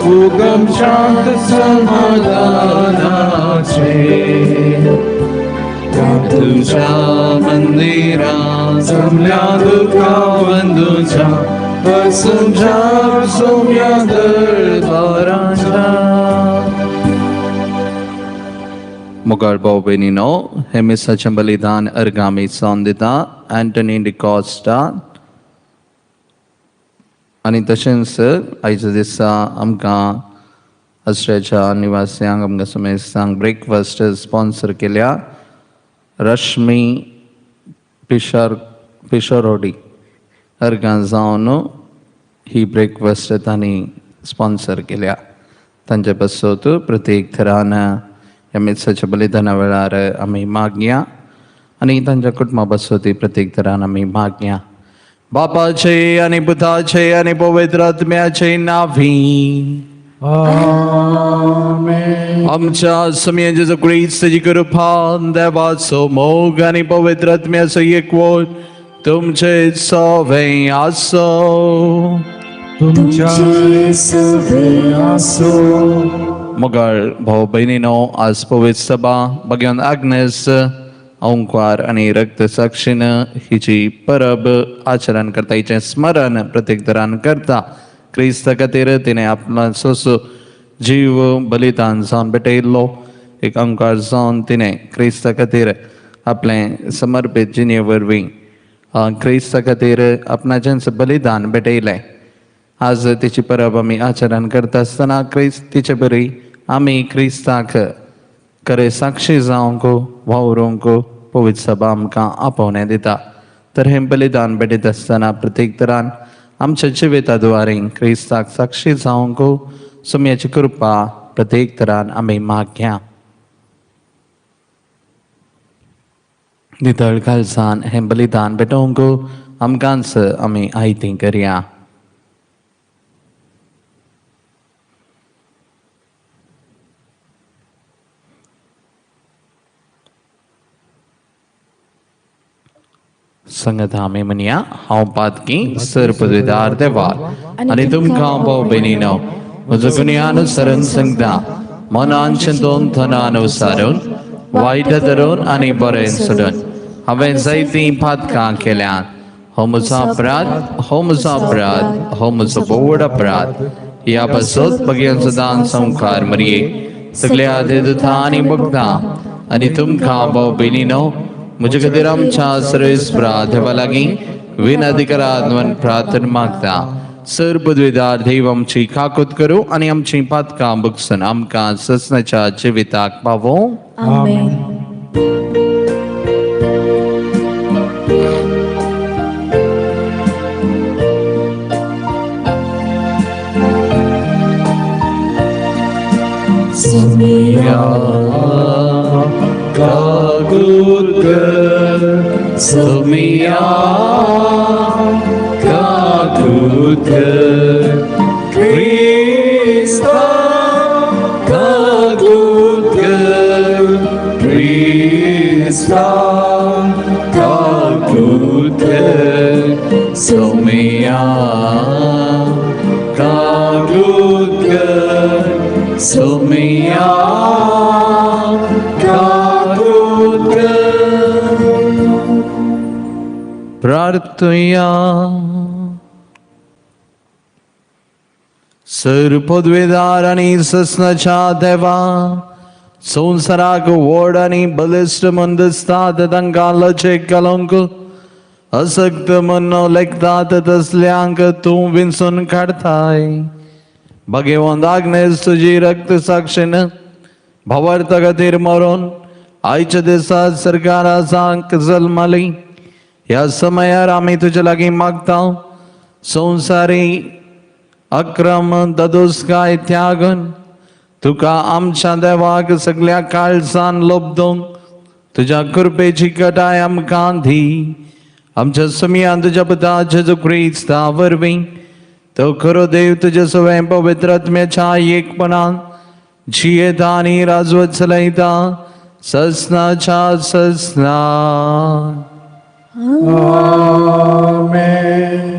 उगम शांत समाधानाचे। त्या तुझ्या मंदिरा जमल्या दुःखा बंधूच्या बसूंच्या सोम्या दरबाराच्या। मोगाळ भाव भयणीनो, हे मिसाचें बलिदान अर्गामी जावन दिता अँटनी डिकॉस्टा आनी तशेंच आयच्या दिसा आमकां आश्रयाच्या निवासियांक आमकां समेस्तांक ब्रेकफास्ट स्पॉन्सर केल्या रश्मी पिशरोडी अर्गां जावन ही ब्रेकफास्ट तांणी स्पॉन्सर केल्या। तांचे पासत प्रत्येक थरान ह्या मिसाच्या बलिदाना वेळार आमी मागया आनी तांच्या कुटुंबा पासत प्रत्येक थरान आमी मागया। बापाचे आनी पुताचे आनी पवित्र आत्म्याचे नांवी आमेन। आमच्या स्वामी जेजू क्रिस्ताची कृपा, देवाचो मोग आनी पवित्र आत्म्याचो एकवट तुमचे सवे आसो। तुमच्या सवे आसो। मोगाळ भाव भयणीनो, आज पवित्र सभा भगवान आग्नेस ओंकार आनी रक्त साक्षीन हिची परब आचरण करता, हिचें स्मरण प्रत्येक तरान करता। क्रिस्ता खातीर तिणें आपलो सोसो जीव बलिदान जावन भेटयल्लो। एक अंकार जावन तिणें क्रिस्ता खातीर आपलें समर्पीत जिणे वरवीं क्रिस्ता खातीर आपणाचेंच बलिदान भेटयलें। आज तिची परब आमी आचरण करता आसतना क्रिस्त तिचे बरी आमी क्रिस्ताक खरें साक्षी जावंक वावरूंक पवित्र सभा आमकां आपोवणें दिता। तर हें बलिदान भेटयता आसतना प्रत्येक तरान आमच्या जिविता द्वारे क्रिस्ताक साक्षी जावंक सुम्याची कृपा प्रत्येक तरान आमी मागया। नितळ काळजान हें बलिदान भेटोवंक आमकांच आमी आयती करया। संगत आमी म्हणया, हांव पातकी सर पदवीदार देवा आनी तुमकां भाव भयणीनो म्हजो गुन्यांवानुसरून सांगता, मनान चिंतून थनान विसारून वायट धरून आनी बरें सोडून हांवें जायतीं पातकां केल्यात। हो म्हजो अपराध, हो म्हजो अपराध, हो म्हजो भोवड अपराध। ह्या पासत भगवान सदां संवकार मरये सगल्या देवता आनी भक्तां आनी तुमकां भाव भयणीनो म्हजे खातीर आमच्या सर्वेस्परा देवा लागीं विनंती करात म्हूण प्रार्थना मागता। सर पदवीदार देव आमची काकूत करूं आनी आमची पातकां भोगसून आमकां ससनाच्या जिविताक पावोवं। आमेन। सुमिया काकूत कर, सुमिया काकूत कर, क्रिस्ता काकूत कर, क्रिस्ता काकूत कर, सुमिया काकूत कर, सुमिया काकूत कर। प्रार्थुया। सर पदवेदार आनी ससनाच्या देवा, संवसाराक व्हड आनी बलिश्ट म्हूण दिसतात तांकां लजेक घालूंक असक्त म्हूण लेखतात तसल्यांक तूं विंचून काडताय। भगवंत आग्नेस तुजी रक्त साक्षीन भावार्था खातीर मरून आयच्या दिसा सरकाराक जल्मली। ह्या समयार आमी तुजे लागीं मागता, संवसारी अक्रम ददोसकाय त्यागून तुका आमच्या देवाक सगल्या काळजान लोबदूंक तुज्या कृपेची कटाय आमकां दी। आमच्या सुमयान तुज्या पुता जेजू क्रिस्ता वरवीं तो खरो देव तुजे सवें पवित्र आत्म्याच्या एकपणान जियेता आनी राजवत चलयता ससनाच्या ससना। आमेन।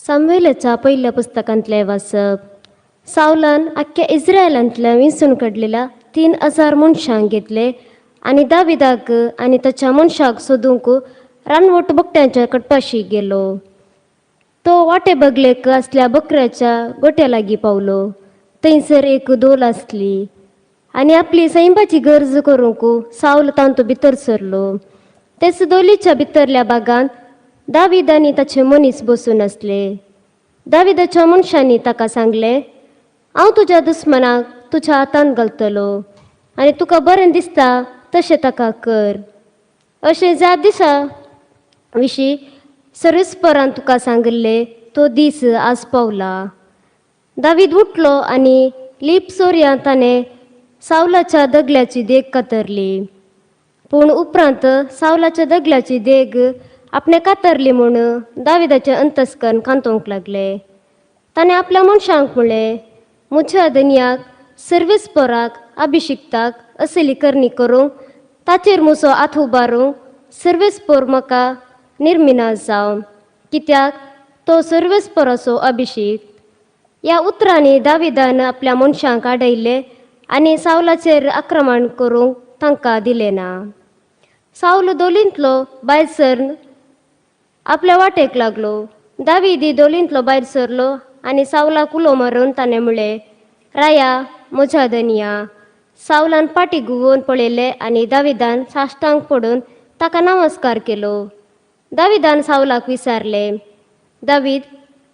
सामुएलाच्या पयल्या पुस्तकांतलें वाचप. सावलान आख्ख्या इस्रायलांतल्या विंचून काडलेल्या 3000 मनशांक घेतले आनी दाविदाक आनी ताच्या मनशाक सोदूंक रानवट बोकट्यांच्या कटपाशी गेलो. तो वाटे बगलेक आसल्या बकऱ्याच्या गोट्या लागीं पावलो. थंयसर एक दोल आसली आनी आपली सैंबाची गरज करूंक सावल तांतू भितर सरलो. तेच दोलीच्या भितरल्या बागांत दावीद आनी ताचे मनीस बसून आसले. दाविदाच्या मनशांनी ताका सांगलें, हांव तुज्या दुस्मनाक तुज्या हातांत घालतलो आनी तुका बरें दिसता तशें ताका कर. अशें ज्या दिसा विशीं सर्वेस्परान तुका सांगिल्लें तो दीस आज पावला. दावीद उठलो आनी लीप चोरयां ताणें सावलाच्या दगल्याची देग कातरली. पूण उपरांत सावलाच्या दगल्याची देग आपणें कातरली म्हूण दाविदाचें अंतस्कर्ण कांतोवंक लागलें. ताणें आपल्या मनशांक म्हणलें, म्हज्या धनयाक सर्वेस्पराक अभिशिक्ताक असली करणी करूंक ताचेर म्हजो हात उबारूंक सर्वेस्पर म्हाका निर्मिना जावं, कित्याक तो सर्वेस्पराचो अभिशीक. ह्या उतरांनी दाविदान आपल्या मनशांक आडयले आनी सावलाचेर आक्रमण करूंक तांकां दिलें ना. सावल दोलींतलो भायर सरन आपल्या वाटेक लागलो. दावीदी दोलींतलो भायर सरलो आनी सावलाक उलो मारून ताणें म्हणलें, राया म्हज्या धनया. सावलान फाटी घुंवून पळयलें आनी दाविदान साश्टांग पडून ताका नमस्कार केलो. दाविदान सावलाक विचारलें, दावीद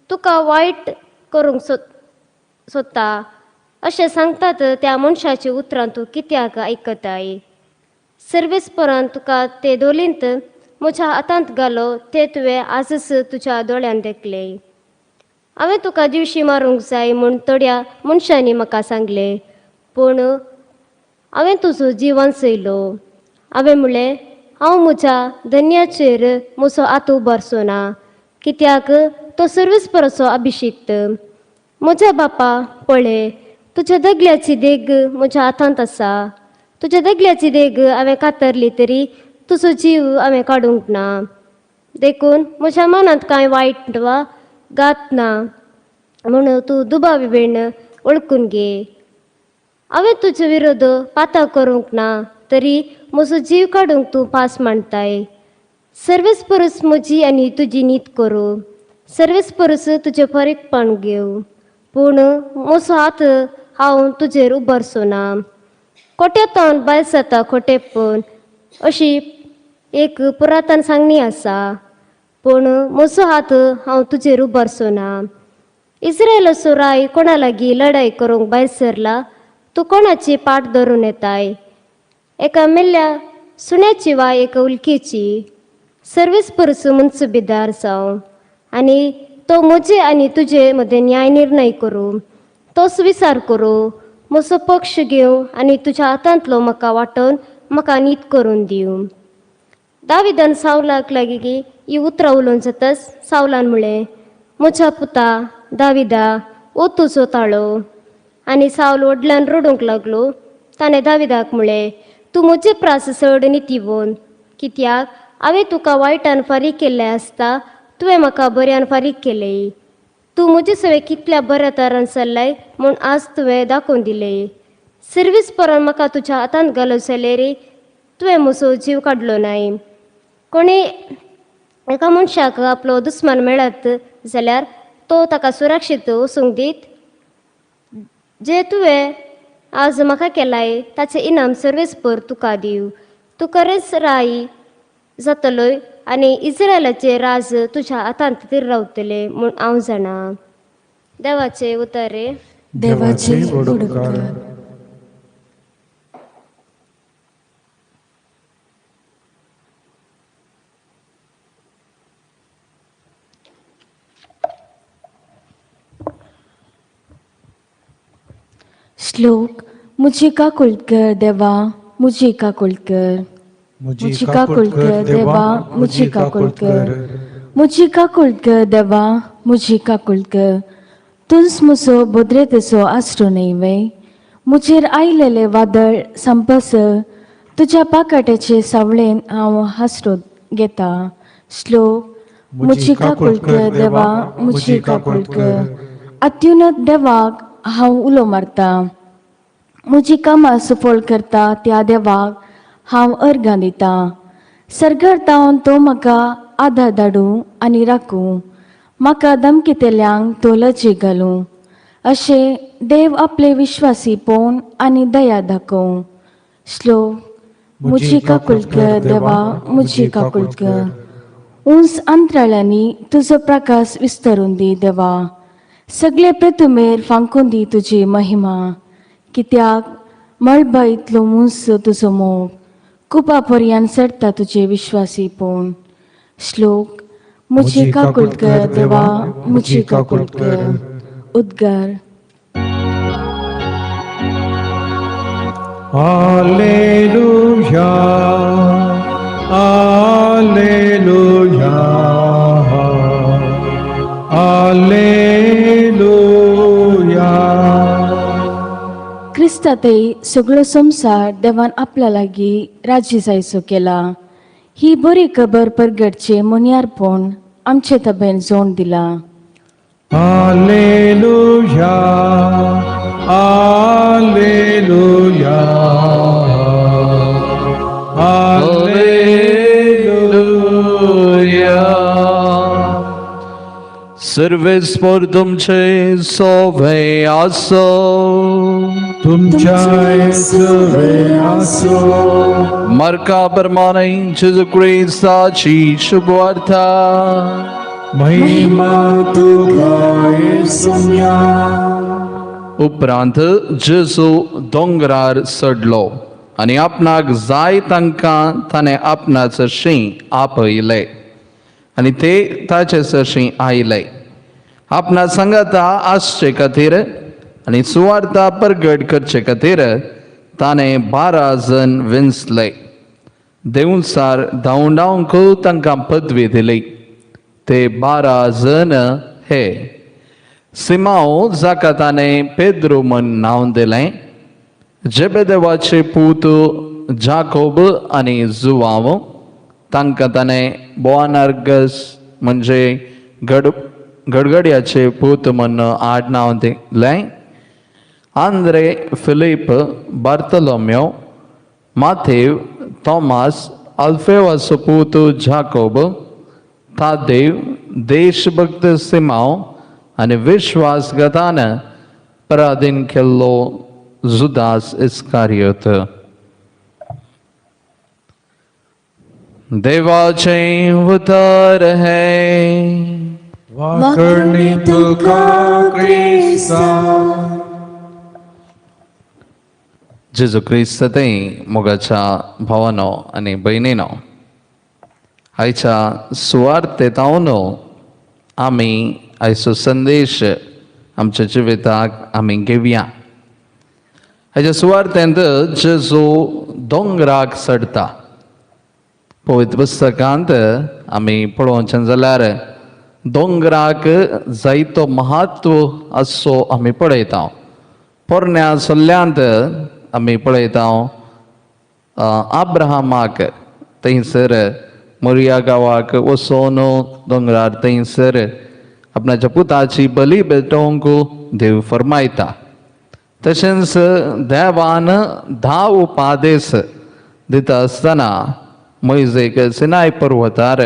तुका वायट करूंक सोदता अशें सांगतात त्या मनशाची उतरां तूं कित्याक आयकताय? सर्वेस्परान तुका ते दोलींत म्हज्या हातांत घालो ते तुवें आजच तुज्या दोळ्यान देखले. हांवें तुका दिवशी मारूंक जाय म्हूण थोड्या मनशांनी म्हाका सांगलें, पूण हांवें तुजो जीव वांचयलो. हांवें म्हणलें, हांव म्हज्या धन्याचेर म्हजो हात उबारचो ना, कित्याक तो सर्वेस्पराचो अभिशिक्त. म्हज्या बापा पळय, तुज्या दगल्याची देग म्हज्या हातांत आसा. तुज्या दगल्याची देग हांवें कातरली तरी तुजो जीव हांवें काडूंक ना. देखून म्हज्या मनांत कांय वायट वा गात ना म्हूण तूं दुबावी बेण वळखून घे. हांवें तुजे विरोध पाता करूंक ना तरी म्हजो जीव काडूंक तूं पास मांडताय. सर्वेस्परूच म्हजी आनी तुजी नीत करूं, सर्वेस्परूच तुजें फरीकपण घेवं, पूण म्हजो हात हांव तुजेर उबारचो ना. कोट्यांतल्यान भायर सरता खोटेपण अशी एक पुरातन सांगणी आसा, पूण म्हजो हात हांव तुजेर उबारचो ना. इस्रायलाचो राय कोणा लागीं लडाय करूंक भायर सरला तूं कोणाची पाट धरून येताय? एका मेल्ल्या सुण्याची वा एका उल्केची? सर्वेस्परूच मुन्सुबीदार जावं आनी तो म्हजे आनी तुजे मदें न्याय निर्णय करूं. तोच विचार करूं, म्हजो पक्ष घेवं आनी तुज्या हातांतलो म्हाका वांटोवन म्हाका नीत करून दिवं. दाविदान सावलाक लागीं ही उतरां उलोवन जातच सावलान म्हणलें, म्हज्या पुता दाविदा, ओ तुजो ताळो. आनी सावल व्हडल्यान रडूंक लागलो. ताणें दाविदाक म्हणलें, तूं म्हजे प्रास चड नितीवोन, कित्याक हांवें तुका वायटान फारीक केल्लें आसता तुवें म्हाका बऱ्यान फारीक केलें. तूं म्हजे सवें कितल्या बऱ्या तरान चल्लाय म्हूण आज तुवें दाखोवन दिलें. सर्वीस परान म्हाका तुज्या हातांत घालो जाल्यार तुवें म्हजो जीव काडलो नाय. कोणी एका मनशाक आपलो दुस्मान मेळत जाल्यार तो ताका सुरक्षीत वचूंक दीत? जें तुवें आज म्हाका केलाय ताचें इनाम सर्वेस्पर तुका दिवं. तूं खरेंच राय जातलोय आनी इस्रायलाचें राज तुज्या हातांत थीर रावतलें म्हूण हांव जाणा. देवाचें उतर रे. देवाचे व्हड उपकार. श्लोक. मुझी काकुळट कर देवा, मुझी काकुळट कर. मुझी काकुळट कर देवा, मुझी काकुळट कर. मुझी काकुळट कर देवा, मुझी काकुळट कर. तुंच म्हजो भद्रतेचो आसरो न्हय वे? म्हजेर आयलेलें वादळ संपसर तुज्या पाकाट्याचे सावळेन हांव हासरो घेता. श्लोक. मुजी काकुळट कर देवा, मुजी काकुळट कर. अत्युन्नत देवाक हांव उलो मारता, मुजी कामां सुफळ करता त्या देवाक हांव अर्गां दिता. सर्गार तावन तो म्हाका आदार धाडूं आनी राखूं, म्हाका धमकितल्यांक तो लजे घालूं. अशें देव आपले विश्वासी पळोवन आनी दया दाखोवं. श्लोक. मुजी काकुळट कर देवा, मुजी काकुळट कर. उंच अंतराळ्यांनी तुजो प्रकाश विस्तरून दी देवा, सगळे प्रतिमेर फांकून दी तुजी महिमा. कित्याक मळबा इतलो उंच तुजो मोग, कुपा पर्यान चडटा तुजे विश्वासी पळोवन. श्लोक. मुजी काकुळट कर देवा, मुजी काकुळट कर. उद्गार. Alleluia, Alleluia, Alleluia. क्रिस्तातय सगळो संवसार देवान आपल्या लागीं राजी जायचो केला. ही बरी खबर परगटचे मोन्यारपण आमचे तबेन जोड दिला. Alleluia, Alleluia, Alleluia. सर्वेस्पोर तुमचे सोवे आसो. तुमच्या सुवे आसो. मरका प्रमाणे जेजू क्रिस्ताची शुभवार्ता. महिमा तुका येसुम्या. उपरांत जेजू दोंगरार चडलो आनी आपणाक जाय तांकां ताणें आपणा सरशीं आपयले आनी ते ताचे सरशीं आयले. आपणा सांगाता आसचे खातीर आनी सुवार्ता परगट करचे खातीर ताणें 12 जण विंचले. देवसार धांवडावंक तांकां पदवी दिली. ते 12 जण हे: सिमांव, जाका ताणें पेद्रू म्हण नांव दिलें, जेबेदेवाचे पूत जाकोब आनी जुवांव, तांकां ताणें बोआनार्गस म्हणजे गड गडगड्याचे पूत म्हण आडनांव दिलें, आंद्रे, फिलीप, बार्तलोम्यो, माथेव, थॉमास, अल्फेवाचो पूत जाकोब, तादेव, देशभक्त सिमांव आनी विश्वासघातान पराधीन केल्लो जुदास इस्कारियोत. देवाचें उतर हें. वाकणी तुका क्रिस्ता. जेजू क्रिस्त ते मोगाच्या भावानो आनी भयणीनो, आयच्या सुवार्तेतावन आमी आयचो संदेश आमच्या जिविताक आमी घेवया. हाच्या सुवार्तेंत जेजू दोंगराक चडटा. पवित्र पुस्तकांत आमी पळोवचें जाल्यार दोंगराक जायतो महत्व आसचो आमी पळयता. पोरण्या सल्ल्यांत आमी पळयता, आब्राहमाक थंयसर मोरिया गांवाक वचोन दोंगरार थंयसर आपणाच्या पुताची बली भेटोवंक देव फरमायता. तशेंच देवान 10 उपादेस दिता आसतना मोयजेक सिनाय पर्वतार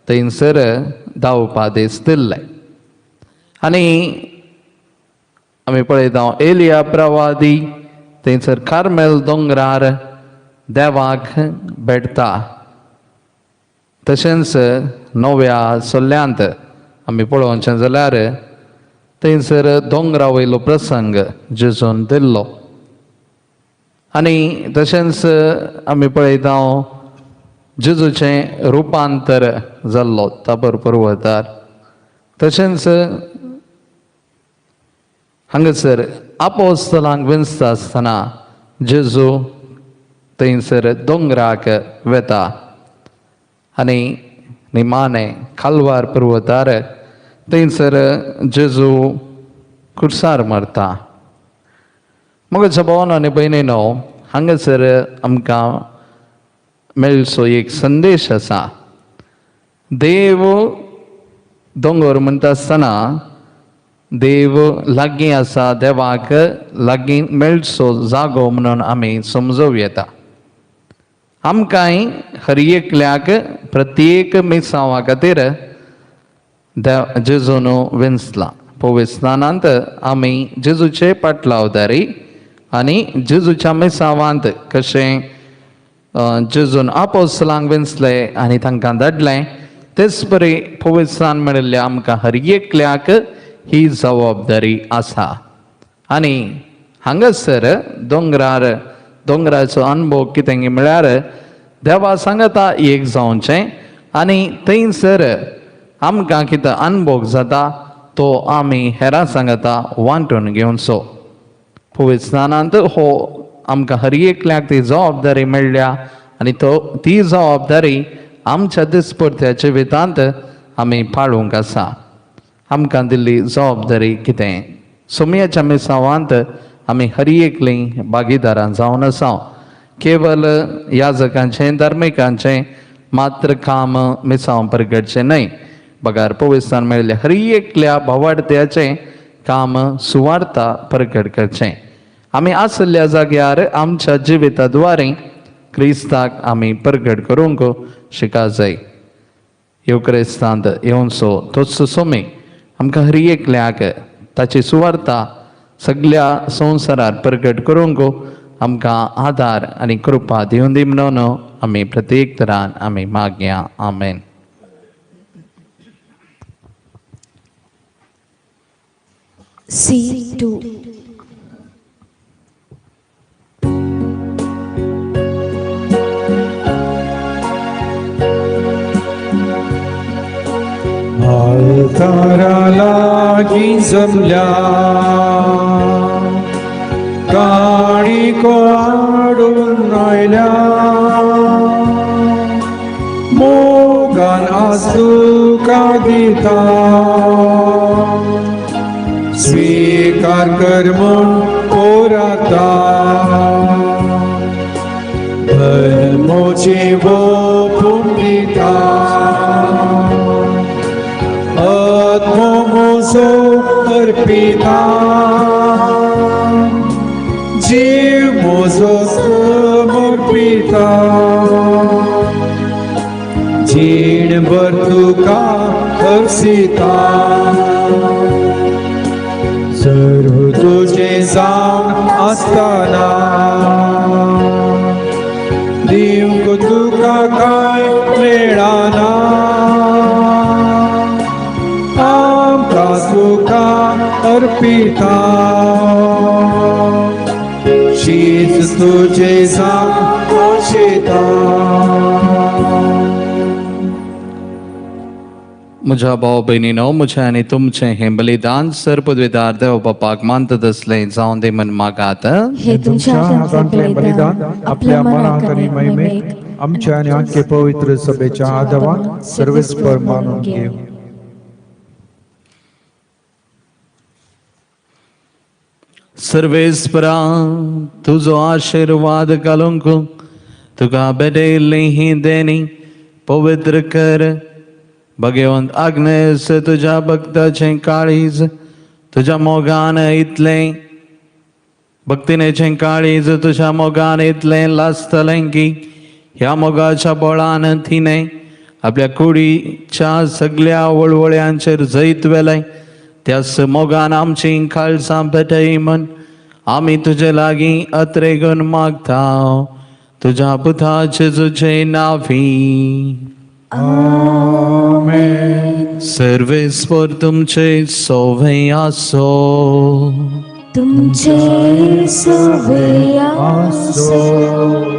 थंयसर 10 उपादेस दिल्ले. आनी आमी पळयता, एलिया प्रवादी थंयसर कार्मेल दोंगरार देवाक भेटता. तशेंच नव्या सल्ल्यांत आमी पळोवचें जाल्यार थंयसर दोंगरा वयलो प्रसंग जेजून दिल्लो. आनी तशेंच आमी पळयता, जेजूचें रुपांतर जाल्लो ताबर पर्वतार. तशेंच हांगासर आपोस्तलांक विंचता आसतना जेजू थंयसर दोंगराक वेता आनी निमाणें कालवार पर्वतार थंयसर जेजू खुर्सार मारता. मगच्या भावान आनी भयणीनो, हांगासर आमकां मेळचो एक संदेश आसा. देव दोंगोर म्हणटा आसतना देव लागीं आसा, देवाक लागीं मेळचो जागो म्हणून आमी समजूं येता. आमकांय हर एकल्याक प्रत्येक मिसांवा खातीर जेजून विंचला. पवित्र स्नानांत आमी जेजूचे पाटलावदारी आनी जेजूच्या मिसांवांत कशें जेजून आपोसलांक विंचले आनी तांकां धाडलें, तेच परी पवित्र स्नान मेळिल्ल्या आमकां हर एकल्याक ही जबाबदारी आसा. आनी हांगासर दोंगरार दोंगराचो अनुभव कितें म्हळ्यार देवा सांगता एक जावचें आनी थंयसर आमकां कितें अनुभव जाता तो आमी हेरां सांगता वांटून घेवचो. पवित्र स्नानांत हो आमकां हर एकल्याक ती जबाबदारी मेळ्ळ्या आनी तो ती जबाबदारी आमच्या दिसपडत्या जिवितांत आमी पाळूंक आसा. आमकां दिल्ली जबाबदारी कितें? सोमयाच्या मिसावांत आमी हर एकलीं भागीदारां जावन आसा. केवल याजकांचें धार्मिकांचें मात्र काम मिसांव परगटचें न्हय, बगार पवित्र मेळिल्ल्या हर एकल्या भावार्थ्याचें काम सुवार्ता परगट करचें. आमी आशिल्ल्या जाग्यार आमच्या जिविता द्वारे क्रिस्ताक आमी परगट करूंक शिका जाय. येवक्रिस्तांत येवचो तोच सोमी आमकां हर एकल्याक ताची सुवार्ता सगल्या संवसारार परगट करूंक आमकां आदार आनी कृपा दिवन दी म्हणून आमी प्रत्येक तरान आमी मागया. आमेन. C2. आल्तारा लागीं जमल्या काणिको हाडून आयल्या, मोगान आज तुका दिता, स्वीकार कर म्हूण कोराता, धर्मोची वोपून दिता, आत्मो म्हजो अर्पिता, जीव म्हजो समर्पिता, जीणभर तुका हर्षिता, सर्व तुजें जावन आसतना दिवंक तुका कांय मेळना, आमकां तुका अर्पिता, शीत तुजें जावन पोशेता. म्हज्या भाव भयणीनो, म्हजें आनी तुमचें हें बलिदान सर पदवीदार देव बापाक मानतात असलें जावन दी म्हण मागात. हे तुमच्या हातांतलें बलिदान आपल्या मनाक आनी महिमेक आमच्या आनी आख्खे पवित्र सभेच्या आदावान सर्वेस्पर मानून घेव. सर्वेस्परा तुजो आशिर्वाद घालूंक तुका भेटयल्ली ही देणी पवित्र कर. भगवंत आग्नेस तुज्या भक्ताचें काळीज तुज्या मोगान इतलें भक्तिनेचें काळीज तुज्या मोगान इतलें लासतलें की ह्या मोगाच्या बळान तिणें आपल्या कुडीच्या सगल्या वळवळ्यांचेर जैत व्हेलें. त्याच मोगान आमची काळजां पेटय म्हण आमी तुजे लागीं अत्रेगून मागता, तुज्या पुताचे तुजे नावी. आमेन. सर्वेस्पर तुमचे सोवे आसो. तुमचे सोवे आसो.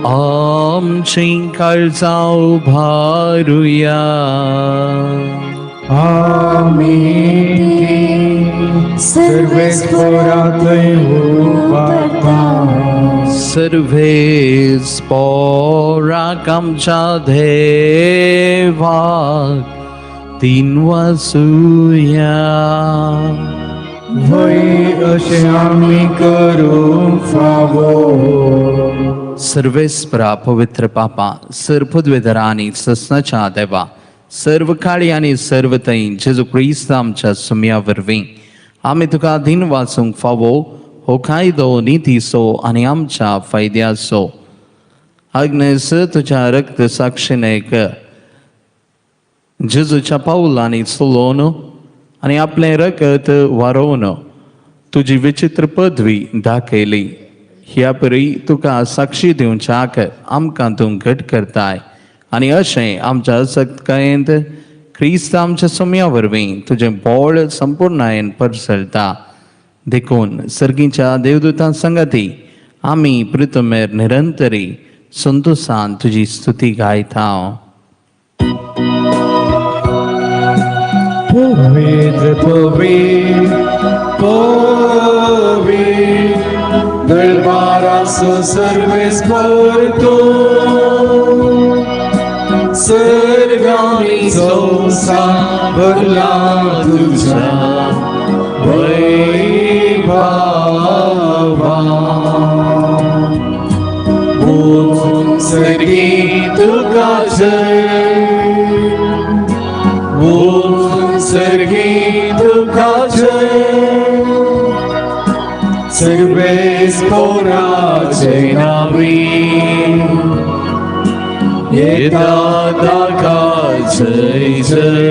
आमची काळजां उभारुया. आमी सर्वेस्परा थंय उबारता. सर्वेस्पराक आमच्या देवाक तीन वासुया. वय अशें आमी करूंक फावो. सर्वेस्परा पवित्र पापा सर पदवेधरा आनी ससनाच्या देवा सर्व काळी आनी सर्व थंय जेजू क्रिस्त आमच्या सुम्या वरवीं आमी तुका दिन वाचूंक फावो हो कायदो नितीचो आनी आमच्या फायद्याचो. आग्नेस तुज्या रक्त साक्षीनेक जेजूच्या पावलांनी चलोवन आनी आपलें रगत वारोवन तुजी विचित्र पदवी दाखयली. ह्या परी तुका साक्षी दिवच्याक आमकां तूं घट करताय आनी अशें आमच्या असक्तकायेंत क्रिस्त आमच्या सोम्या वरवीं तुजें बोळ संपूर्णायेन परसळटा. देखून सर्गीच्या देवदूतां संगती आमी प्रितमेर निरंतरी संतोसान तुजी स्तुती गायता. पवित्र पवित्र पवित्र दरबाराचो सर्वेस्पर तूं सर्गांनी संवसार भरला तुझ्या वैभवान. ऊंच सर्गी तुका जय, ऊंच सर्गी तुका जय, सर्वेस्पराचे नावी येता ताका जय जय.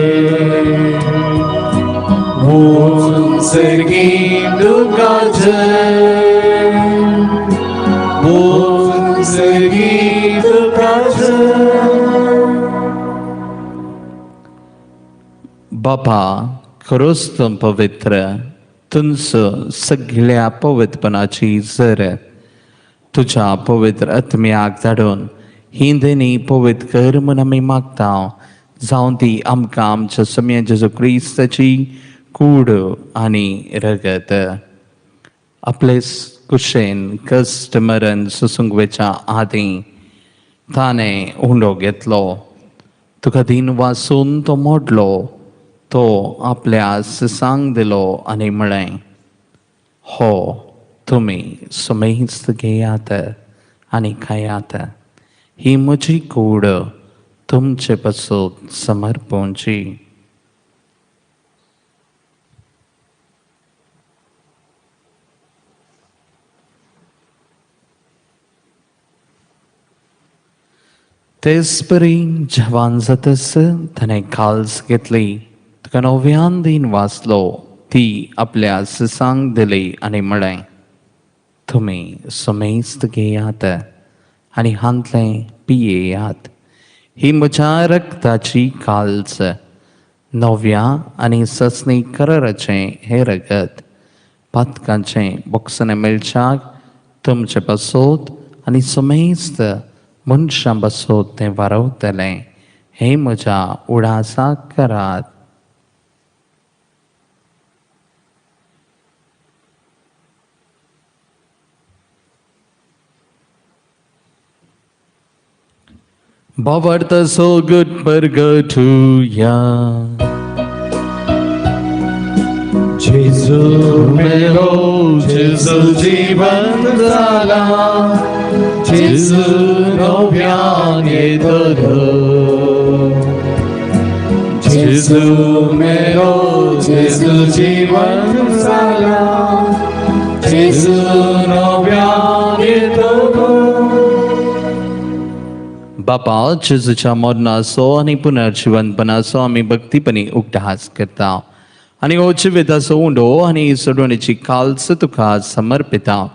ऊंच सर्गी तुका जय, ऊंच सर्गी तुका जय. बापा खरोच तूं पवित्र, तुमचो सगळ्या पवित्रपणाची जर तुज्या पवित्र आत्म्याक धाडून ही देणी पवित्र कर म्हूण आमी मागता. जावं ती आमकां आमच्या सम्या जेजू क्रिस्ताची कूड आनी रगत. आपले कुशेन कश्ट मरण सोसूंक वचच्या आदीं ताणें उंडो घेतलो, तुका दिन वासून तो मोडलो, तो आपल्या सिसांक दिलो आनी म्हळें, हो तुमी सुमेस्त घेयात आनी खायात, ही म्हजी कूड तुमचे पासून समर्पणची. तेच परी जवान जातच ताणें काल्स घेतली, तुका नव्यान दिन वाचलो, ती आपल्या सिसांक दिली आनी म्हळें, तुमी सुमेस्त घेयात आनी हांतलें पियेयात, ही म्हज्या रक्ताची काल्स, नव्या आनी ससनी कराराचें हें रगत, पातकांचें बोक्सणें मेळच्याक तुमचे पासत आनी सुमेस्त मनशां पासत तें वारवतलें. हें म्हज्या उडासाक करात. भावार्थ सोगट परगटुया. जेजू मेलो, जेजू जिवंत जाला, जेजू नव्यान येतलो. जेजू मेलो, जेजू जिवंत जाला, जेजू नव्यान येतलो. बापा जेजूच्या मरणाचो आनी पुनर्जिवंतपणाचो आमी भक्तीपणी उगडास करता आनी हो जिविताचो उंडो आनी सोडवणेची काल्स तुका समर्पिता.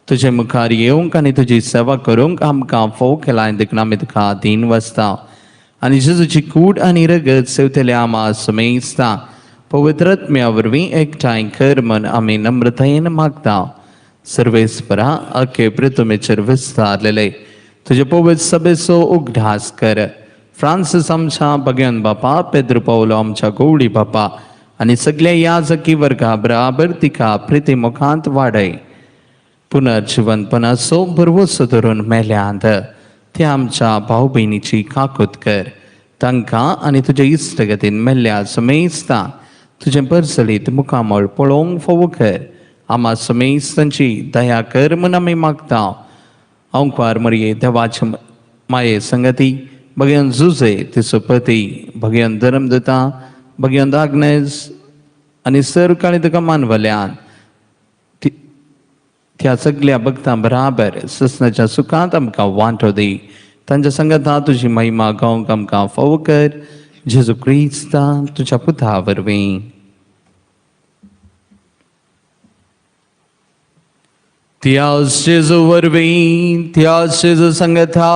तुजे मुखार येवंक आनी तुजी सेवा करूंक आमकां फोव केला देखून आमी तुका दीन वसता आनी जेजूची कूड आनी रगत सेवतले आमा समेस्ता पवित्रत्म्या वरवीं एकठांय कर म्हण आमी नम्रतायेन मागता. सर्वेस्परा अखे पृथ्वीचेर विस्तारलेले तुजे पवित्र सभेचो उगडास कर. फ्रांसीस आमच्या भगवान बापा, पेद्र पावलो आमच्या गौडी बापा आनी सगल्या याजकी वर्गा बराबर तिका प्रिती मुखांत वाडय. पुनर्जिवनपणाचो भरवसो धरून मेल्यांत ते आमच्या भाव भयणीची काकूत कर. तांकां आनी तुजे इश्टगतीन मेल्ल्या समेस्ता तुजें परसलीत मुखामळ पळोवंक फावो कर. आमा समेस्तांची दया कर म्हूण आमी मागता. अंकवार मरये देवाचे माये संगती भगयान जुजे तिचो पती, भगयान धर्मदता, भगयान आग्नेस आनी सर काळी तुका मानवल्यान त्या सगल्या भक्तां बराबर ससनाच्या सुखांत आमकां वांटो दी. तांच्या संगता तुजी महिमा गावंक आमकां फावो कर, जेजू क्रिस्ता तुज्या पुता वरवीं. त्याच जेजू वरवीं, त्याच जेजू संगता,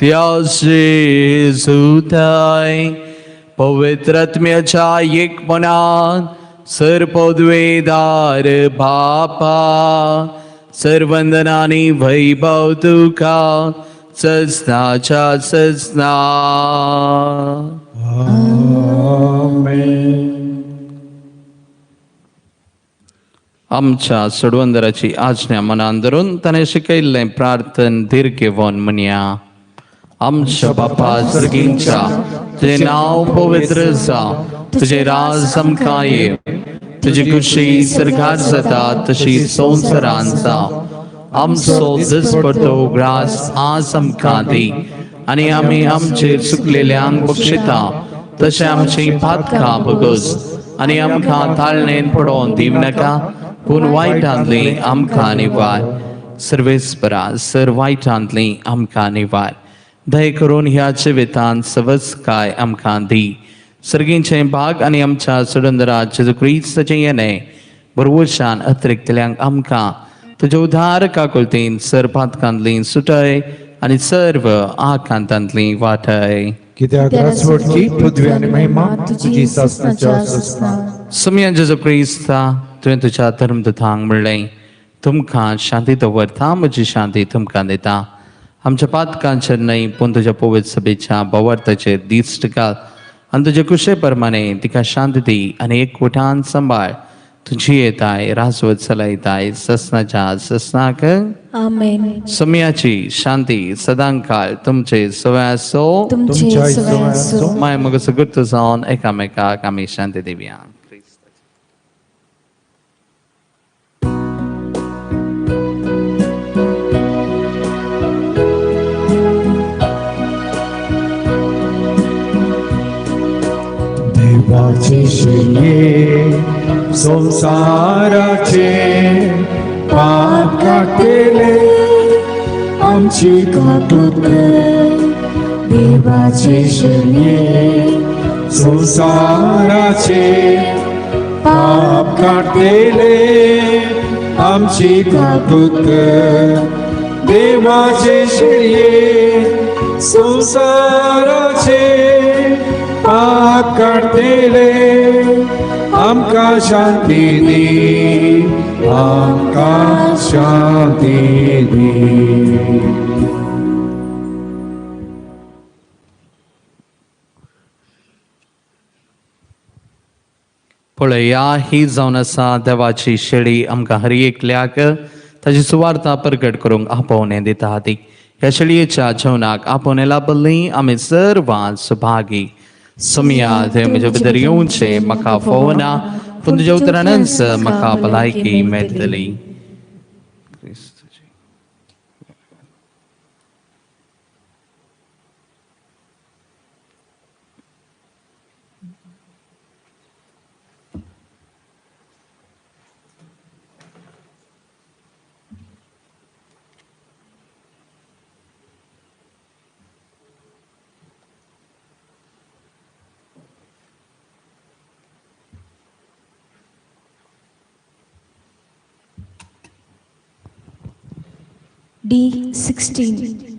त्याच जेजू थाय पवित्र आत्म्याच्या एकपणान सर्पद्वेदार बापा, सर्वंदनानी वैभव तुका सजनाच्या सजना. आमच्या सोडवंदराची आज्ञा मनान धरून ताणें शिकयल्लें प्रार्थन धीर घेवन म्हणया. आमच्या बापा सर्गींच्या, तुजें नांव पवित्र जावं, तुजें राज आमकां येवं, तुजी खुशी सर्गात जाता तशी संवसारांत जावं. आमचो दिसपडतो ग्रास आज आमकां दी आनी आमी आमचेर चुकलेल्यांक बक्षिता तशें आमची पातकां भोगोस आनी आमकां ताळणेन पडोवन दिवं नाका, पूण वायटांतली आमकां निवार. सर्वेस्परा सर वायटांतली आमकां निवार. दय करून ह्या जिवितांत सवसकाय आमकां दी. सर्गींचें भाग आनी आमच्या सुडंदरा जेजू क्रिस्ताचें येणें बरवशान अतिरिक्तल्यांक आमकां तुज्या उदार काकुळतीन सर पातकांतली सुटय आनी सर्व आकांतांतली वाटय. कित्याक राजवटची पृथ्वी आनी महिमा तुजी सासणाच्या सासणा. सुमया जेजू क्रिस्ता, तुवें तुज्या धर्मदूतांक म्हणलें, तुमकां शांती दवरता, म्हजी शांती तुमकां दिता. आमच्या पातकांचेर न्हय पूण तुज्या पवित्र सभेच्या भावार्थाचेर दिश्ट घाल आनी तुजे कुशे प्रमाणे तिका शांती दी आनी एकवटान सांबाळ. तुजी येताय राजवत चलयताय ससनाच्या ससनाक. आमेन. सम्याची शांती सदांकाळ तुमचे सवय आसो, तुमचे सवय आसो. माय मग सगळं जावन एकामेकाक आमी शांती दिवया. देवाचे शिये संसाराचे पाप काडटले, आमची काकूत कर. देवाचे शिये संसाराचे पाप काडटले, आमची काकूत कर. देवाचे शिये संसाराचे पाप काडटले, आमकां शांती दी, आमकां शांती दी. पळया ही जावन आसा देवाची शेळी, आमकां हर एकल्याक ताची सुवार्ता प्रगट करूंक आपोवणें दिता ती. ह्या शेळयेच्या जेवणाक आपोवणें लाभल्ली आमी सर्वां सुभागी. सुमया थंय म्हज्या भितर येवचें म्हाका फोवना, पूण तुज्या उतरानच म्हाका भलायकी मेळटली. D16.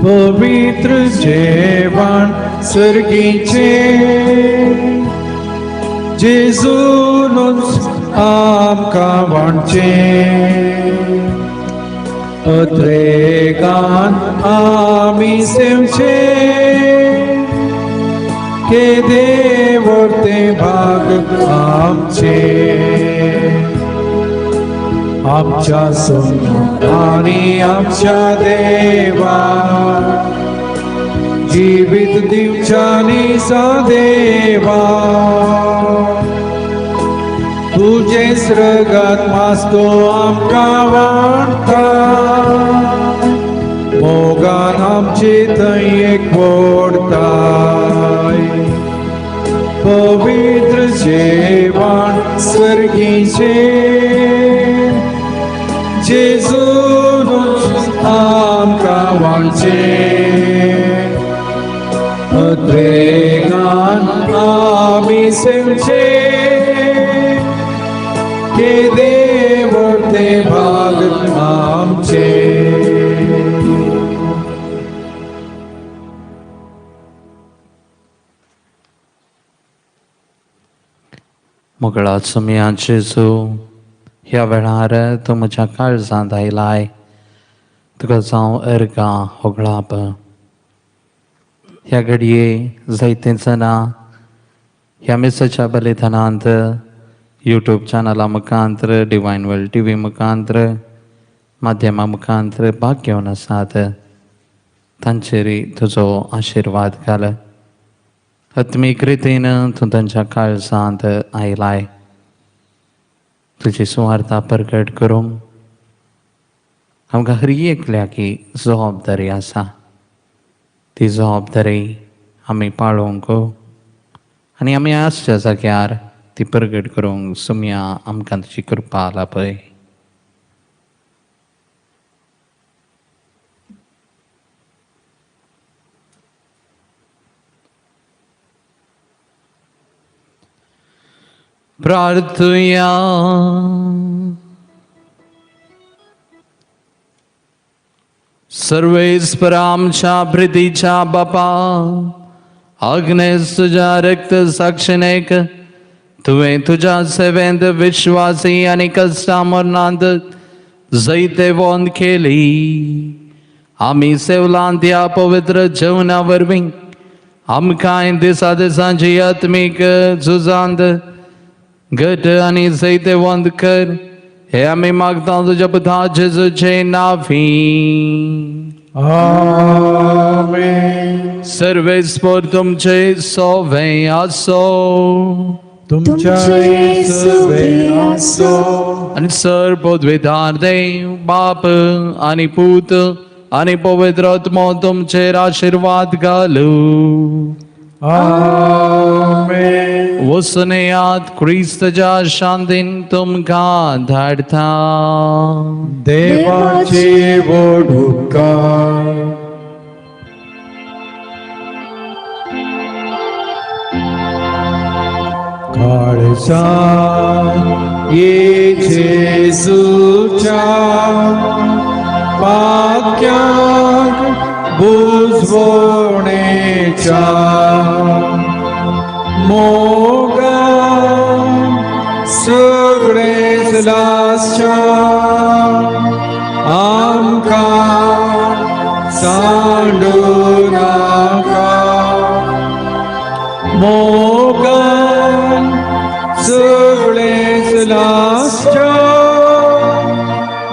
पवित्र जेवण सर्गीचें जेजूनूच आमकां वांटचें अत्रेगान आमी सेवचें केदें व्हड भाग आमचें आमच्या सोम्या आनी आमच्या देवा जिवीत दिवच्यानी सा देवा तुजें रगत मास्तो आमकां वाडटा मोगान आमचे थंय एकवटताय पवित्र जेवण स्वर्गीचें जेजूनूच आमकां वांटचें अद्रेगान आमी सेवचें केदें व्हड तें भाग आमचें. मोगळा सुमया जेजू, ह्या वेळार तूं म्हज्या काळजांत आयलाय, तुका जावं अर्गां होगळाप. ह्या घडये जायते जाणां ह्या मिसाच्या बलिदानांत यूट्यूब चॅनला मुखांत्र, डिवायन वर्ल्ड टी व्ही मुखांत्र, माध्यमा मुखांत्र भाग घेवन आसात, तांचेरय तुजो आशिर्वाद घाल. आत्मीक रितीन तूं तांच्या काळजांत आयलाय, तुजी सुवार्ता प्रगट करूंक आमकां हर एकल्याकी जबाबदारी आसा. ती जबाबदारी आमी पाळोवंक आनी आमी आसच्या जाग्यार ती प्रगट करूंक सुमया आमकां तुजी कृपा लाभय. प्रार्थुया. सर्वेस्पर आमच्या प्रितीच्या बापा, आग्नेस तुज्या रक्त साक्षिणेक तुवें तुज्या सेवेंत विश्वासी आनी कश्टा मरणांत जैतेवंत केली. आमी सेवलांत ह्या पवित्र जेवणा वरवीं आमकां दिसा दिसांची आत्मीक झुजांत घट आनी जैतेवंत कर, हे आमी मागता तुज्या पुता जेजूचे नांवी. आमेन. सर्वेस्पर तुमचे सोवे आसो. तुमच्याय सवे आसो. आनी सर पदवेदार देव बाप आनी पूत आनी पवित्र आत्मो तुमचेर आशिर्वाद घालू. आमेन. वसनेयात, क्रिस्तच्या शांतीन तुमकां धाडटा. देवाचे व्हड उपकार. काळजा ये जेजूच्या पाक्याक बुजवणेच्या मोगान सगळेच लासच्या आमकां सांडू नाका. मोगान सगळेच लासच्या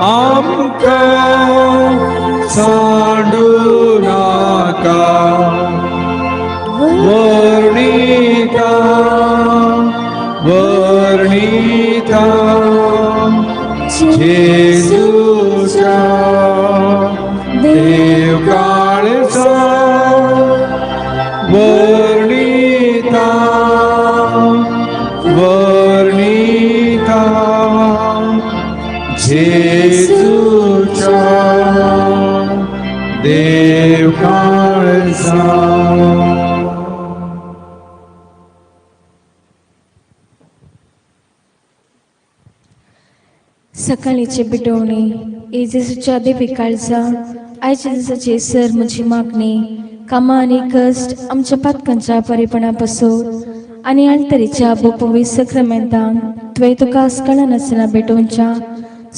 आमकां सांडू नाका. वर्णिता वर्णिता जेजूच्या देव काळजा वर्णिता वर्णिता जेजूच्या देव काळजा. सकाळीची बिटवणी, जेजूच्या देवी काळजा आयच्या दिसाची सर म्हजी मागणी कामां आनी कश्ट आमच्या पातकांच्या परेपणा पासून आनी आलतरीच्या बोपवी सक्रमेंतान तुवें तुका कळनासतना भेटोवच्या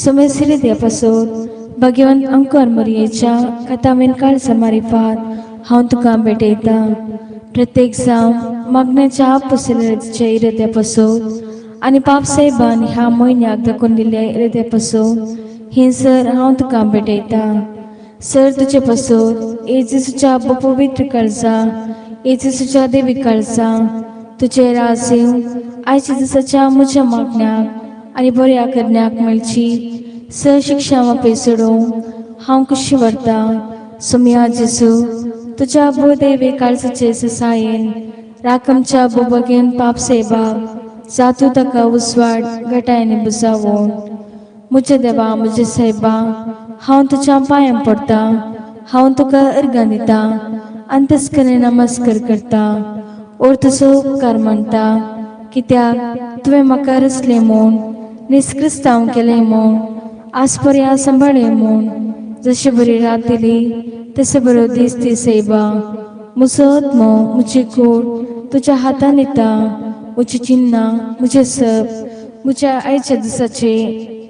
सुमेसिरी पासून भगवंत अंकर मोरयेच्या कथावेन काळजा मारिफात हांव तुका भेटयतां. प्रत्येक जावं मागण्याच्या पसरच्या इराद्या पासून आनी पाप साहेबान ह्या म्हयन्याक दाखोवन दिल्ल्या इराद्या पासून ही सर हांव तुका भेटयतां. सर तुजे पासून येजूच्या पवित्र काळजा, येजूच्या देवी काळजा तुजे राज येवं आयच्या दिसाच्या म्हज्या मागण्याक आनी बऱ्या करण्याक मेळची सर शिक्षा वापय सोडूंक हांव खुशी व्हरतां. सोमया जेजू तुज्या भूदेवी काळजाचे ससायेन राखमच्या बोबगेन पाप साहेबाक जातू ताका उजवाड घटायनी बुजावो. म्हज्या देवा म्हज्या सायबा हांव तुज्या पांयां पडटा, हांव तुका अर्गां दिता, अंतस्करे नमस्कार करता और तुजो उपकार मानता, कित्याक तुवें म्हाका रचलें म्हूण, निस्क्रिस्तांव केलें म्हूण, आज पर्या सांबाळ्ळें म्हूण, जशें बरी रात दिली तशें बरो दीस ती सायबा. म्हजो आत्मो म्हजी कूड तुज्या हातान दिता, म्हजी चिन्नां म्हजें सप म्हज्या आयच्या दिसाचे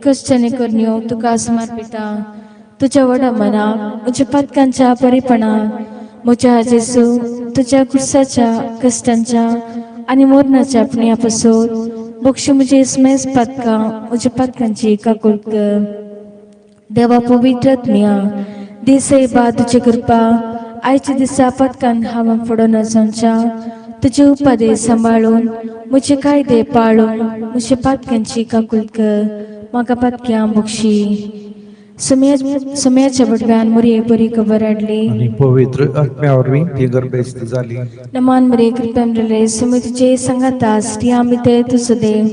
कश्ट आनी करण्यो तुका समर्पिता. तुज्या व्हडा मनाक म्हज्या पातकांच्या बरेपणाक म्हज्या जेजू तुज्या कुर्साच्या कश्टांच्या आनी मरणाच्या पुण्या पासून बक्षी म्हजे स्मेस पातकां म्हज्या पातकांची काकूळ कर. देवा पवित्र आत्म्या दीस बा तुजी कृपा आयच्या दिसा पातकान हांव फुडोन जावच्या तुजे उपादे सांबाळून म्हजे कायदे पाळून म्हज्या पातक्यांची काकूळ कर, म्हाका पातक्यां बक्षी. सुम्याच्या बटव्यान मोरये बरी खबर हाडली आनी पवित्र आत्म्या वरवीं ती गर्भेस्त जाली. नमान मरे कृपेन रिले सुमी तुझे संगाता स्त्रियां भितर तूं सदैव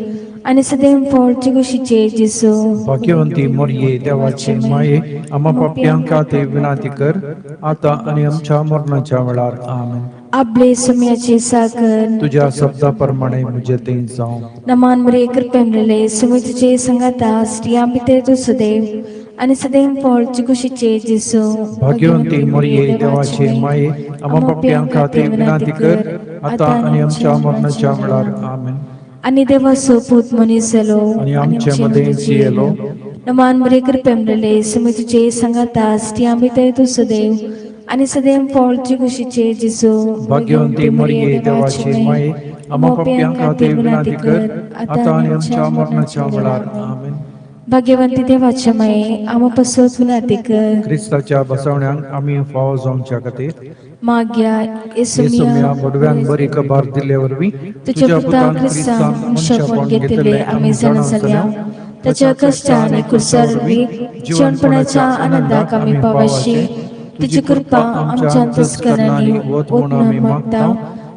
आनी सदैव फळ चिगुशीचे जेजू. भाग्यवंती मोरये, देवाचे माये, आम्हा पापयांक खातीर विनंती कर, आता आनी आमच्या मरणाच्या वेळार. आमेन. आपले सुम्याचे साकर तुझ्या शब्दा प्रमाणे म्हजे ते जावं. नमान मरे कृपेन रिले सुमी तुझे संगाता स्त्रियां भितर तूं सदैव आनी सदैव फळ चिगुशीचे जेजू. भाग्यवंती मोरये, देवाचे माये, आम्हा पापयांक खातीर विनंती कर, आता आनी आमच्या मरणाच्या वेळार. आमेन. आनी देवाचो पूत मनीस जालो आनी आमचे मदें जियेलो. नमान मरे कृपेन रिले सुमी तुझे संगाता स्त्रियां भितर तूं सदैव आनी सदैव फळ चिगुशीचे जेजू. भाग्यवंती मोरये, देवाचे माये, आम्हा पापयांक खातीर विनंती कर, आता आनी आमच्या मरणाच्या वेळार. आमेन. भाग्यवंती देवाच्या माये आम्हा पासत विनंती कर. क्रिस्ताच्या बसवण्यांक आमी फावो जावच्या खातीर माग्या येसुम्या येसुमिया बडव्यांक बरी खबर दिल्ले वरवीं तुझ्या पुतान क्रिस्तान मनशापण घेतिल्ले आमी जाणा जाल्या ताच्या कश्टा आनी कुर्सा वरवीं जिवनपणाच्या आनंदाक आमी पावाशी तुजी कृपा आमच्या अंतस्करणांनी वत म्हूण आमी मागता,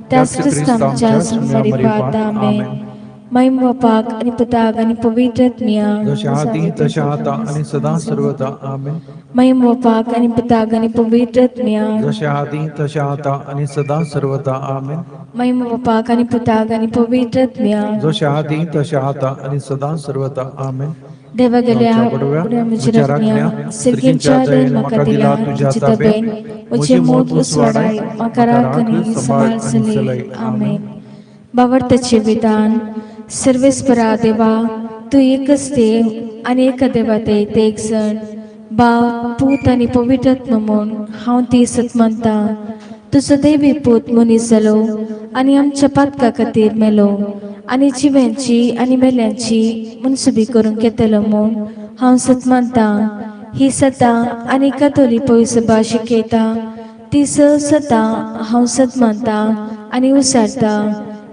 त्याच क्रिस्तांच्या स्मरिपात. आमेन. महिम बापाक आनी पुताक आनी पवित्र आत्म्या. जशें आदी तशें आतां आनी सदां सर्वदा. आमेन. महिम बापाक आनी पुताक आनी पवित्र आत्म्या. जशें आदी तशें आतां आनी सदां सर्वदा. आमेन. महिम बापाक आनी पुताक आनी पवित्र आत्म्या. जशें आदी तशें आतां आनी सदां सर्वदा. आमेन. देवा गेल्या आमच्या बडव्या, म्हज्या म्हज्या राखण्या राखण्या, सिरगींच्या दयेन म्हाका दिला तुझ्या ताबेन म्हजे मोत उसवाडाय म्हाका राख आनी सांबाळ चलय. आमेन. बावडताचे विधान. सर्वेस्परा देवा, तूं एकच देव आनी एका देवा ते एक जण बाप पूत आनी पवित्र आत्मा म्हूण हांव ती सत मानता. तुजो देवी पूत मनीस जालो आनी आमच्या पातका खातीर मेलो आनी जिव्यांची आनी मेल्यांची मनसुबी करूंक येतलो म्हूण हांव सत मानता. ही सतां आनी कातोली पयसभा शिकयता ती स सतां हांव सत मानता आनी उसारता,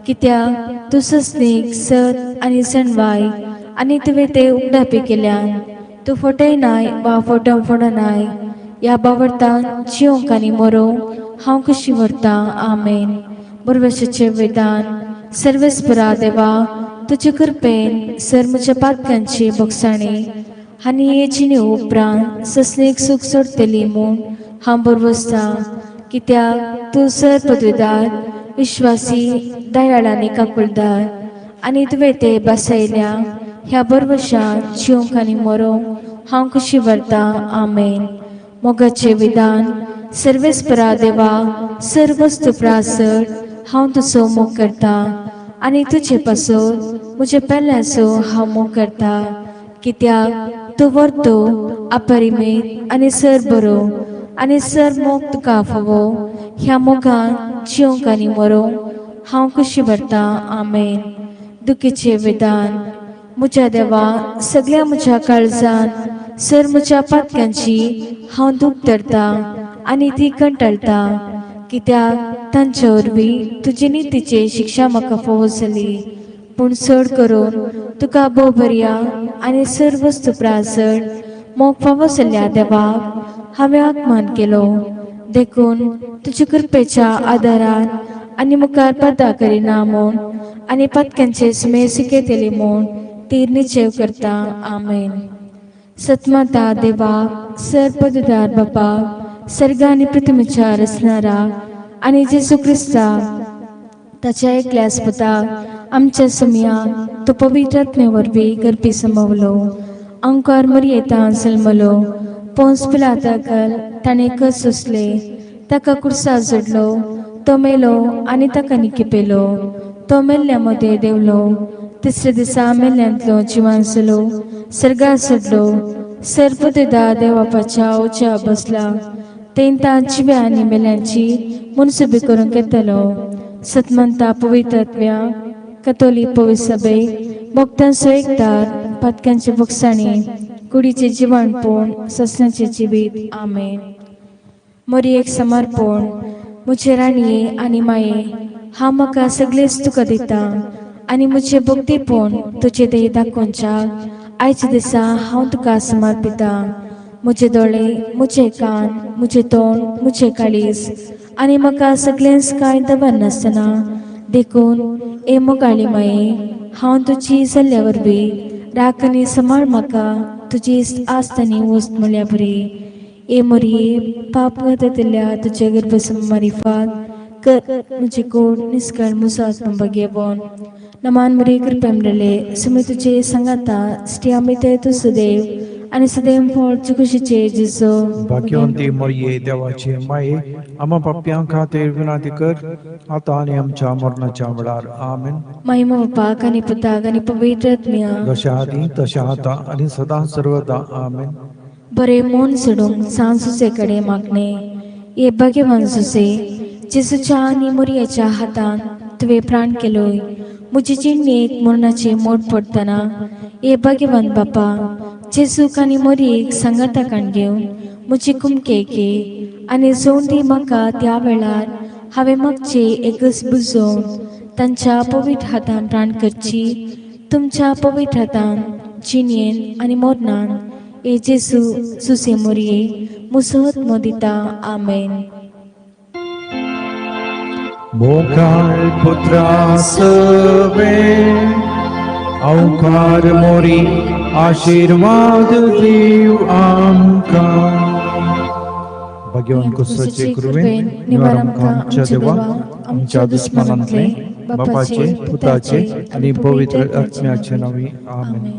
कित्याक तूं सस्नीक सत आनी सणवाय आनी तुवें ते उगडापी केल्यान तूं फटयनाय वा फटोवंक फोडनाय. ह्या बावडतान जिवंक आनी मरोवंक हांव कशी व्हरतां. आमेन. बरवशाचें विधान. सर्वेस्परा देवा, तुजे कृपेन सर म्हज्या पातकांची भोगसाणी आनी हे जिणे उपरांत सस्नीक सूख सोडटली म्हूण हांव बरवसतां, कित्याक तूं सर पदवीदार विश्वासी दयाळ आनी काकुळदार आनी तुवें ते बसयल्या ह्या बरवशान जिवंक आनी मरोवंक हांव कशी व्हरतां. आमेन. मोगाचें विधान सर्वेस्परा देवा सर्वस्तू प्रासर हांव तुजो मोग करता आनी तुजे पासून म्हजे पेल्याचो हांव मोग करता कित्याक तूं व्हरतो अपरिमेत आनी सर बरो आनी सर मोग तुका फावो ह्या मोगान जिवंक आनी मरोंक हांव खुशी भरता. आमेन. दुखीचें विधान म्हज्या देवा सगळ्या म्हज्या काळजान सर म्हज्या पातक्यांची हांव दूख धरता आनी ती कंटाळटा कित्याक तांचे वरवीं तुजी नितीची शिक्षा म्हाका फावो जाली पूण चड करून तुका भोव बरया आनी सर वस्तू प्रासड मोग फावो जाल्ल्या देवाक हांवें आगमान केलो देखून तुजे कृपेच्या आदारान आनी मुखार पदा करिना म्हूण आनी पातक्यांचे सुमेर शिकयतली म्हूण तीर निश्चेव करता. आमेन. सतमाता देवाक सर पददार बापाक सर्ग आनी पृथ्वीच्या रचणारा आनी जेजू क्रिस्ताक ताच्या एकल्या पुताक आमच्या समयाक तो पवित्र आत्मे वरवीं गर्भी समवलो अंकार मरयेता जल्मलो पोंस पिलाताकल ताणें कस सोंसले ताका कुर्सा जोडलो तो मेलो आनी ताका निकेपेलो तो मेल्ल्या मदें देंवलो तिसऱ्या दिसा मेल्ल्यांतलो जिवान जालो सर्गार सोडलो सर्पदेदा देवापाच्या उच्या बसला तेंता जिव्या आनी मेल्यांची मनसुबी करूंक येतलो. सतमंता पवित्रत्व्या कतोली पवित्र सभे भक्तांचो एकदार पातक्यांचे बोगसाणी कुडीचे जिवाणपण ससनाचे जिवीत. आमेन. मोरयेक समर्पण म्हजे राणये आनी माये हांव म्हाका सगळेच तुका दिता आनी म्हजें भक्तीपण तुजे देह दाखोवच्याक आयच्या दिसा हांव तुका समर्पिता. म्हजे दोळे म्हजे कान म्हजें तोंड म्हजें काळीज आनी म्हाका सगळेंच कांय दवरनासतना देखून ए मोगाळी माये हांव तुजी जाल्ल्या वरवीं राख आनी सांबाळ म्हाका तुजी आस्त आनी वस्त म्हळ्या बरी. ए मोरये पाप जातल्या तुज्या गर्भसमारिफात कर म्हजे कोण निस्कळ म्हजो आत्मा भाग्यवन नमान मरे कृपा मेळ्ळे सुमी तुजे सांगाता स्टिया तूं सदैव आनी सदैव फळ चुकुशीचे जेजो. भाग्यवंती मरिये देवाचे माये आम्हा पापयां खातीर विनंती कर आता आनी आमच्या मरणाच्या वेळार. आमेन. महिमा बापाक आनी पुताक आनी पवित्र आत्म्या जशा आदी तशें आतां आनी सदां सर्वदा. आमेन. बरें मन सोडूंक सांज सुसे कडेन मागणें हे भाग्यवान सुसे जेजूच्या आनी मोरयेच्या हातान तुवें प्राण केलोय म्हजे जिणेक मरणाचे मोड पडटना हे भाग्यवान बापा जेजूक आनी मोरयेक सांगाता काण घेवन म्हजी कुमके घे आनी जोवन दी म्हाका त्या वेळार हांवें मागचे एकच बुजोवन तांच्या पवित्र हातान प्राण करची तुमच्या पवित्र हातान जिणेन आनी मरणान ए जेजू सुसे मोरये मुसहत मोदिता. आमेन. मोगाळ पुत्रा सवे अवकार मोरी आशीर्वाद दीव आमकां. भाग्यवान कुसाचे कृपेन निवार आमकां आमच्या देवा आमच्या दुस्मानांतले बापाचे पुताचे आनी पवित्र आत्म्याचे नांवी. आमेन.